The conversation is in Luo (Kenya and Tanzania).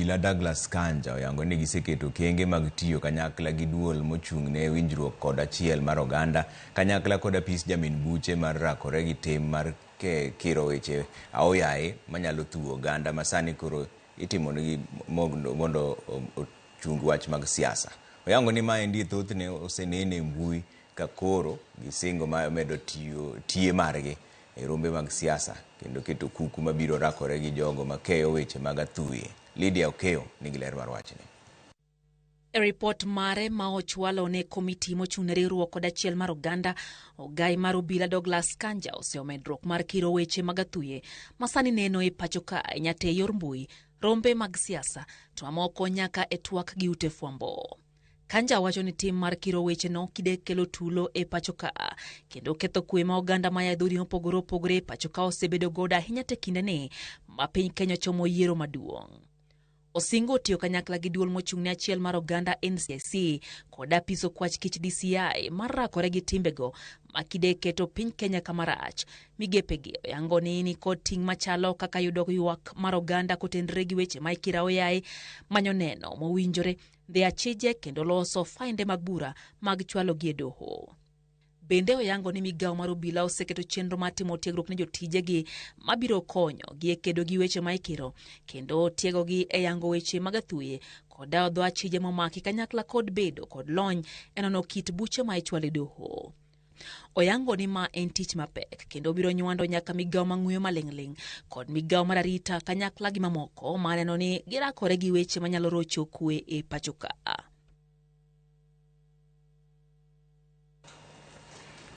Obila Douglas Kanja oyango ni giseketo okenge mag tiyo kanyakla gi duol mochung' ne winjruok kod achiel mar oganda kanyakla kod apis jamin buche mar rakore gi tim mar kiro weche aoyaye manyalo thuwo oganda ma sani koro itimonegi mondo ochung wach mag siasa. Oyango ni maendi thothne osenene e mbui ka koro gisingo mar medo tiyo tiye margi e rombe mag siasa kendo keto kuku mabiro rakore gi jogo makeyo weche mag athuye. Lydia Okeyo nigi ler mar wachni. E ripot mare ma ochwalo ne komiti mochung' ne riwruok kod achiel mar oganda, ogai mar obila Douglas Kanja oseyo medruok mar kiro weche mag athuye ma sani neno e pacho ka ahinya te yor mbui, rombe mag siasa to mamoko nyaka e twak gi ute fwambo. Kanja wacho ni tim mar kiro weche no kide kelo tulo e pacho ka kendo ketho kwe ma oganda maya e dhoudi mopogore opogore e pacho ka osebedo godo ahinya te kindeni ma piny Kenya chomo yiero maduong'. Osingo tiyo kanyakla gi duol mochung' ne achiel mar oganda NCIC kod apis okwach kich DCI mar rakore gi timbego ma kide keto piny Kenya kama rach. Migepegi oyango ni nikod ting' machalo kaka yudo ywak mar oganda kotenre gi weche ma ikiro aoyaye, manyo neno mowinjore, dhi achije kendo loso fainde mag bura mag chwalogi e doho. Bende oyango ni migawo mar obila oseketo chenro mar timo tiegruok ne jotijegi mabiro konyo gi e kedo gi weche ma ikiro kendo tiegogi e yango weche mag athuye kod dawo dho achije momaki kanyakla kod bedo kod lony e nono kit buche ma ichwalo e doho. Oyango ni ma en tich mapek kendo biro nywando nyaka migawo mang'uyo maling'ling' kod migawo mar arita kanyakla gi mamoko maneno ni girakore gi weche manyalo rocho kwe e pacho ka.